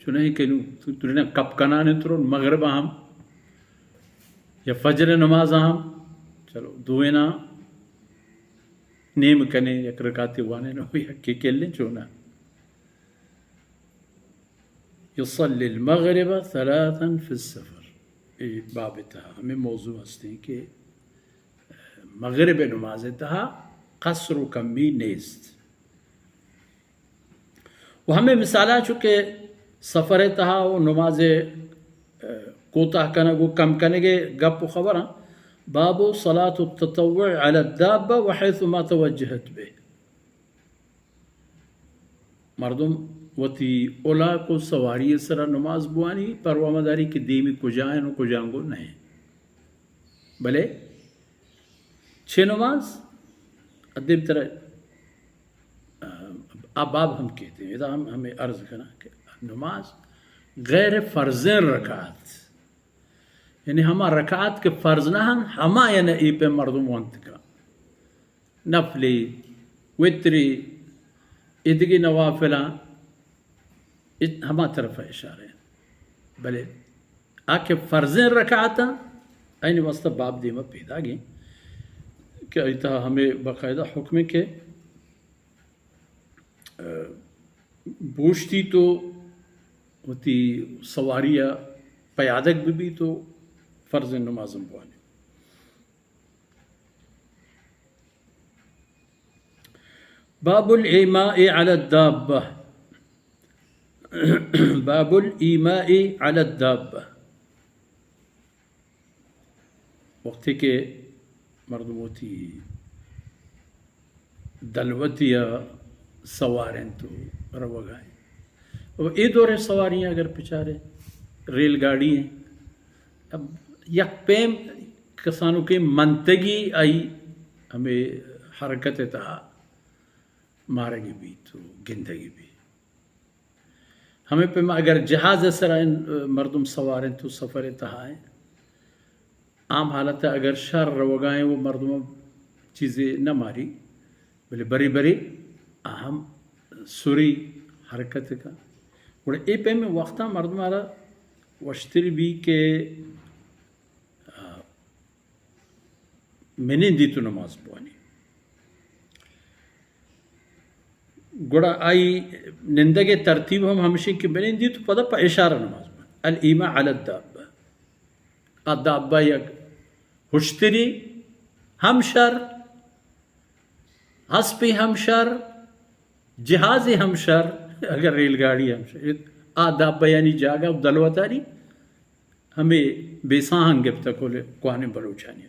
چوناہی کہ نوں تو، تو نہ کپ کنان انت رو مغرب ہم یا فجر نماز ہم، چلو دوینا نیم کنے، یک رکعتے وانے نو، یک کے کلیں چونا۔ یصلی المغرب ثلاثا فی السفر۔ اے باب تہا ہمیں موضوع ہستیں کہ مغرب نماز تہا قصر و کمی نیست۔ و ہمیں مثالاں چو کہ سفر تہا و نماز، اه، کوتاہ کنگ و کم کنگ گپ و خبراں، باب صلاة التطوع علی الدابة وحیث ما توجهت به۔ مردم وتی الاک و سواری سرا نماز بوانی، پرواہ مداری کہ دیمی کجا ہیں و کجانگو نہیں۔ بلے چہ نماز ادیم تر آ باب ہم کہتے ہیں، ادا ہم ہمیں عرض کرنا کہ نماز غیر فرضیں رکعت، یعنی ہما رکعت کہ فرض نہ ہن، ہما یعنی ای پہ مردم وانت کا، نفلی، وتری، ادگی نوافلاں، ات-، ہما طرف اشارہ ہے۔ بلے آ کہ فرضیں رکعتاں، اینی واسطہ باب دیما پیدا گئے کہ ایتا ہمیں باقاعدہ حکم ہے کہ، اه، بوشتی تو وتی سواری پیادگ بی تو فرض نمازم بوانی۔ باب الإيماء على الدابة۔ باب الإيماء على الدابة۔ وقتی کہ مردم وتی دلوتی ء سوار انت و روگا انت۔ و اے دور سواری اگر بچارے ریل گاڑی ہیں، اب یک پیم کسانو کے منتگی آئی ہمیں حرکت تہا مارگی بیت و گندگی بیت۔ ہمیں پیم اگر جہاز سرا ان مردم سوار انت و سفر تہا ہیں، عام حالت اگر شہر روگا ہیں و مردم چیزے نہ ماری، بلے بری بری اہم سری حرکت کا۔ گڑا اے پیم وقتا مردم آرا وشتر بی کہ، آ، منندی تو نماز بوانی۔ گڑا آئی نندگ ترتیب ہم ہمشی کہ منندی تو پدا پہ اشارہ نماز بوانی۔ الایماء علی الدابہ۔ آ دابہ یک ہشتری ہم شر، اسپی ہم شر، جہازی ہم شر، اگر ریل گاڑی ہم شر۔ آ دابہ یعنی جاگہ و دلوتاری ہمیں بیساہاں گپتہ کل کوہنیں بلوچانی۔